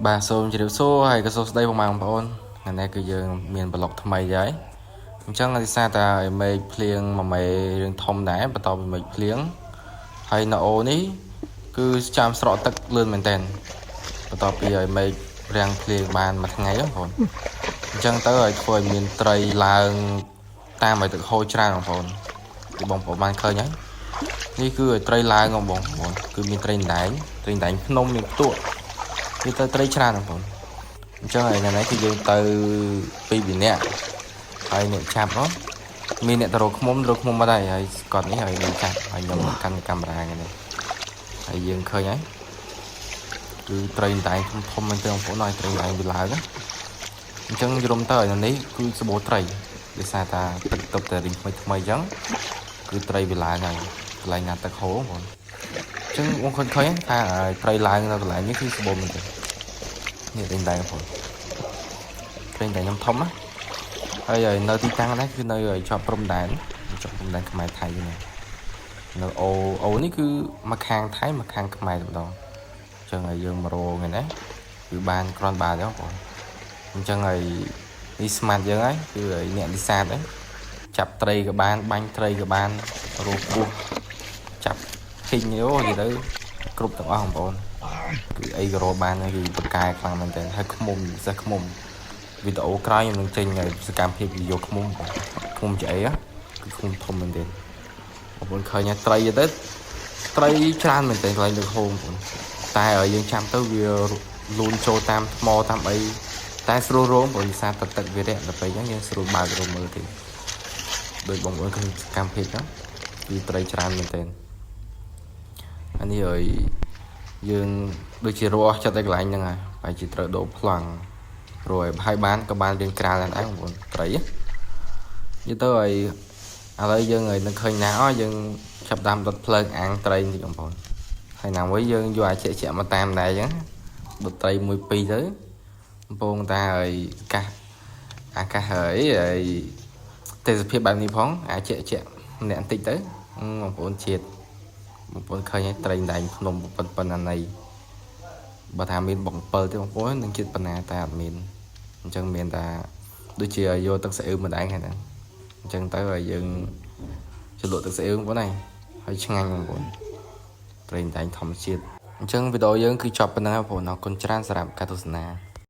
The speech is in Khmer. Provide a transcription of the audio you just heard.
បាទសូមជម្រាបសួរហើយក៏សួស្តីពុកម៉ែបងប្អូនថ្ងៃនេះគឺយើងមានប្លុកថ្មីហើយអញ្ចឹងដោយសារតែមេឃភ្លៀងមួយមេរឿងធំដែរបន្ទាប់ពីមេឃភ្លៀងហើយនៅអូនេះគឺចាំស្រក់ទឹកលឿនមែនតើបន្ទាប់ពីឲ្យមេឃរាំងភ្លៀងបានមួយថ្ងៃបងប្អូនអញ្ចឹងទៅឲ្យធ្វើឲ្យមានត្រីឡើងតាមឲ្យទឹកហូរច្រើនបងប្អូនគឺបងប្អូនបានឃើញហើយនេះគឺឲ្យត្រីឡើងបងប្អូនគឺមានត្រីអណ្ដែងត្រីអណ្ដែងភ្នំមានផ្ទក់ វាទៅត្រីច្រើនបងប្អូនអញ្ចឹងហើយថ្ងៃនេះគឺយើងទៅពីរនាក់ហើយអ្នកចាប់នោះមានអ្នកទៅរកឃ្មុំរកឃ្មុំមកដែរហើយគាត់នេះហើយនឹងចាប់ហើយខ្ញុំកាន់កាមេរ៉ាថ្ងៃនេះហើយយើងឃើញហើយគឺត្រីអណ្ដែងធំធំមែនទេបងប្អូនហើយត្រីអណ្ដែងវាឡើងណាអញ្ចឹងយល់ទៅហើយនេះគឺសបោត្រីដោយសារតាទឹកទឹកតែរីងថ្មីថ្មីអញ្ចឹងគឺត្រីវាឡើងហើយកន្លែងណាទឹកហូរបងប្អូនអញ្ចឹងបងឃើញឃើញថាត្រីឡើងនៅកន្លែងនេះគឺសបោមែនទេ នេះត្រីដែងបងត្រីដែងខ្ញុំធំណាហើយហើយនៅទីតាំងនេះគឺនៅជាប់ព្រំដែនជាប់ព្រំដែនខ្មែរថៃនេះនៅអូអូនេះគឺមកខាងថៃមកខាងខ្មែរតែម្ដងអញ្ចឹងហើយយើងមករងថ្ងៃនេះគឺបានគ្រាន់បើទេបងប្អូនអញ្ចឹងហើយនេះស្មាតយើងហើយគឺអ្នកនេសាទហ្នឹងចាប់ត្រីក៏បានបាញ់ត្រីក៏បានរកពស់ចាប់ហ៊ីងអូនិយាយទៅគ្រប់ទាំងអស់បងប្អូន គឺអីក៏រកបានដែរគឺបកកែខ្លាំងមែនតើហើយឃ្មុំពិសេសឃ្មុំវីដេអូក្រោយខ្ញុំនឹងចេញឲ្យសកម្មភាពយកឃ្មុំឃ្មុំជាអីគឺឃ្មុំធំមែនទេបងប្អូនឃើញត្រីទៅត្រីច្រើនមែនទេកន្លែងលើហូមបងប្អូនតែឲ្យយើងចាំទៅវាលូនចូលតាមថ្មតាមអីតែស្រួលរងព្រោះវិសាទឹកទឹកវារៈដល់ពេលអញ្ចឹងយើងស្រួលបើករមើលទេដោយបងប្អូនឃើញសកម្មភាពហ្នឹងគឺត្រីច្រើនមែនទេអានេះឲ្យ យើងដូចជារស់ចិត្តតែកន្លែងហ្នឹងហើយបែរជាត្រូវដូរប្លង់រួយហើយបានក៏បានរៀងក្រាលដែរបងប្អូនត្រីនិយាយទៅឲ្យឥឡូវយើងឲ្យនឹងឃើញណាអស់យើងចាប់ដើមដុតភ្លើងអាំងត្រីបន្តិចបងប្អូនហើយណាមួយយើងយកអាជាក់ជាក់មកតាមដែរអញ្ចឹងដុតត្រីមួយពីរទៅកំពងតាឲ្យអាកាសអាកាសហើយហើយទេសភាពបែបនេះផងអាជាក់ជាក់ម្នាក់បន្តិចទៅបងប្អូនជាតិបងប្អូនឃើញហើយត្រីដែងភ្នំប៉ុនប៉ុណ្ណាណីបើថាមានបងពិលទេបងប្អូននឹងជាតិបណ្ណាតែអត់មានអញ្ចឹងមានតែដូចជាយកទឹកស្អ៊ឺមកដែងហ្នឹងអញ្ចឹងទៅឲ្យយើងជ្រលក់ទឹកស្អ៊ឺបងប្អូនហើយហើយឆ្ងាញ់បងប្អូនត្រីដែងធម្មជាតិអញ្ចឹងវីដេអូយើងគឺចប់ប៉ុណ្ណឹងហើយបងប្អូនអរគុណច្រើនសម្រាប់ការទស្សនា។